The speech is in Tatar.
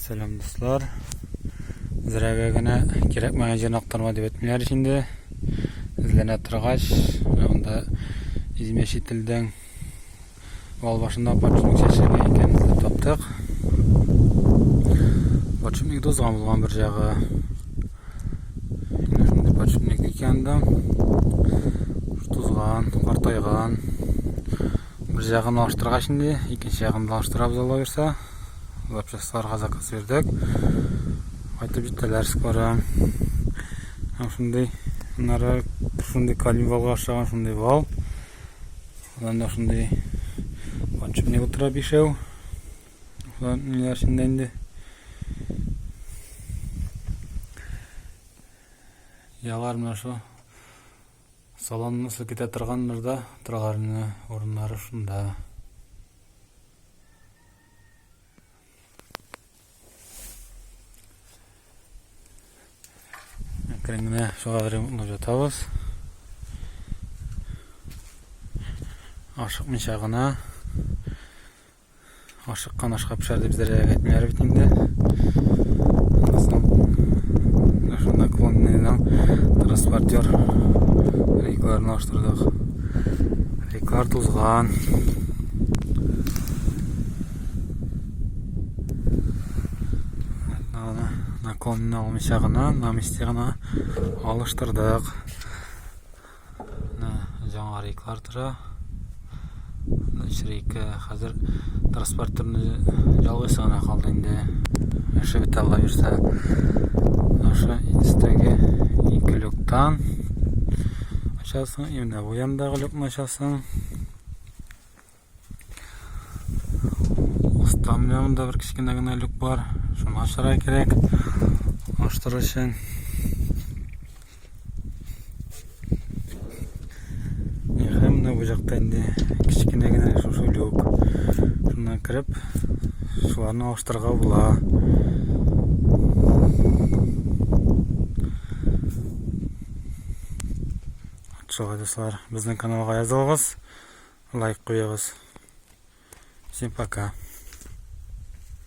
Сәлам, дуслар. Зрәгә генә кирәкмәгән җирне актарма дип әйтмиләр ич инде. Эзләнә торгач, менә монда измешителдән вал башында подшипник чәчелгән икән, эзләп таптык. Подшипник тузган булган бер җагы. Менә шундый подшипник икән дә. Тузган, картайган. Бер җагын алыштыргач инде, икенче ягын да алыштырабыз Алла бирсә. Запчастьларга заказ бирдек. Кайтып җиттеләр скоро. Һәм шундый аннары шундый коленвалга охшаган шундый вал. Аннан да шундый подшипник утыра бишәү. Шулар ниләр эчендә инде. Ялар менә шул салонны селкетә торган нурда торалар менә урыннары шунда. Әкрен генә шуга ремонтлап ятабыз. Ашыкмыйча гына. Ашыккан ашка пешәр дип зря әйтмиләр бит инде. Шунда клонныйдан транспортер рейкларын алыштырдык. Рейклар тузган. Наклонны алмыйча гына, на месте гына алыштырдык. Жаңа рейклар тора. Өч рейка. Хәзер транспортерны ялгыйсы гына калды инде. Эше бетә Алла бирсә. Аша өстәге ике люктан ачасың, именно бу яндагы люкны ачасың. Оста менә монда бер кечкенә генә люк бар. Шуны ачарга кирәк. Ачтыру өчен. Һәм менә бу якта инде кечкенә генә шушы люк. Шуннан кереп, шуларны алыштырырга була. Шулай, дуслар, безнең каналга язылыгыз. Лайк куегыз. Всем пока.